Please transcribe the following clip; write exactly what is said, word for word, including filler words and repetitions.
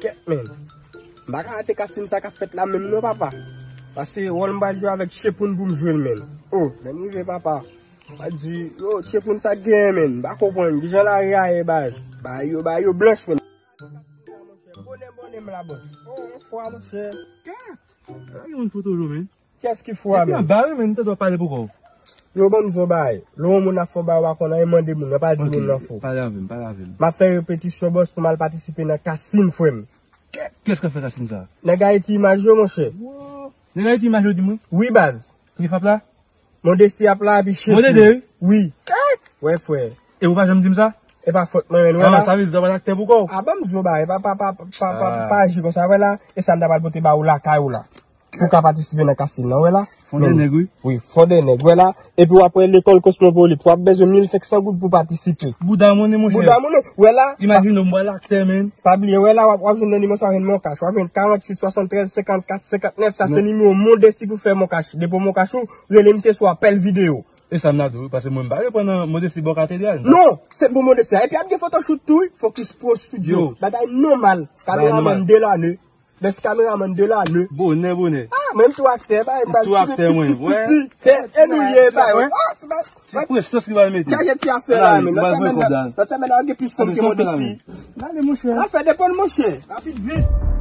Kèt, men. M pa ka rate kastin sa k ap fèt la menm non, papa. Pase wòl m pral jwe avèk Chepoun pou m jwe l, men. O, lè m rive, papa. M pa di, yo, Chepoun sa k genyen, men. M pa konprann. Kijan lari a ye, baz? Bagay yo, bagay yo blanch, men. Bonè, bonè m la, bòs. O, yon fwa, monchè. Kèt! Ay, yon foto jò, men. Kiyès ki fou a menm? Epi anba wi, men, m te dwe pale pou kò. Yo, ban m di w bagay. Lè yon moun ap fè yon bagay ou pa konn anyen, mande moun nan, pa di moun nan fou. Pale avè m, pale avè m. M ap fè repetisyon, bòs, pou m al patisipe nan kastin, frè m. Kiyès k ap fè kastin sa? Nèg Ayiti Imaj yo, monchè. Nèg Ayiti Imaj yo di mwen? Wi, baz. Prefab la? Modesti ap la, epi Chepoun. Modede, wi? Wi. Wè, frè. E ou pa janm di m sa? E pa fòt mwen, men, wè la. Sa vle di w pa t aktè pou kò w? A, ban m di w bagay, pa, pa, pa, pa, pa, pa aji konsa, wè la. E sa m ta pral pote ba ou lakay ou la. Pou w ka patisipe nan kastin nan, wè la. Fon de nèg, wi. Wi, fon de nèg, wè la. Epi w ap wè lekòl Kosmopolit, w ap bezwen mil senk san goud pou patisipe. Bouda monnen, monchè. Bouda monnen, wè la. Imajine w, m pral aktè, men. Pa bliye, wè la, w ap, w ap jwenn nan nimewo sa, w ap jwenn Moncash. W ap jwenn karanntuit swasanntrèz senkannkat senkannèf, sa se nimewo Modesti pou fè Moncash. Depo Moncash ou, rele misye sou apèl videyo. E sa m nan di w, paske mwen m pa reponn nan Modesti bò katedral. Non, se pou Modesti la. Epi ap gen photoshoot tou, wi. Focus Pro Studio. Yo. Bagay nòmal. Kameramann de lane. Best kameramann de lane. Bonè, bonè. Ah, mwen m tou aktè, bay, bay. Tou aktè, mwen, wè. E, e nou ye, bay, wè. Ah, ti bay. Ti presyon ki va mete. Chaje ti afè la, men. Lòt semèn nan, lòt semèn nan, gen plis fanm ke Modesti. Gade, monchè. Afè depann, monchè. Rapid, vit.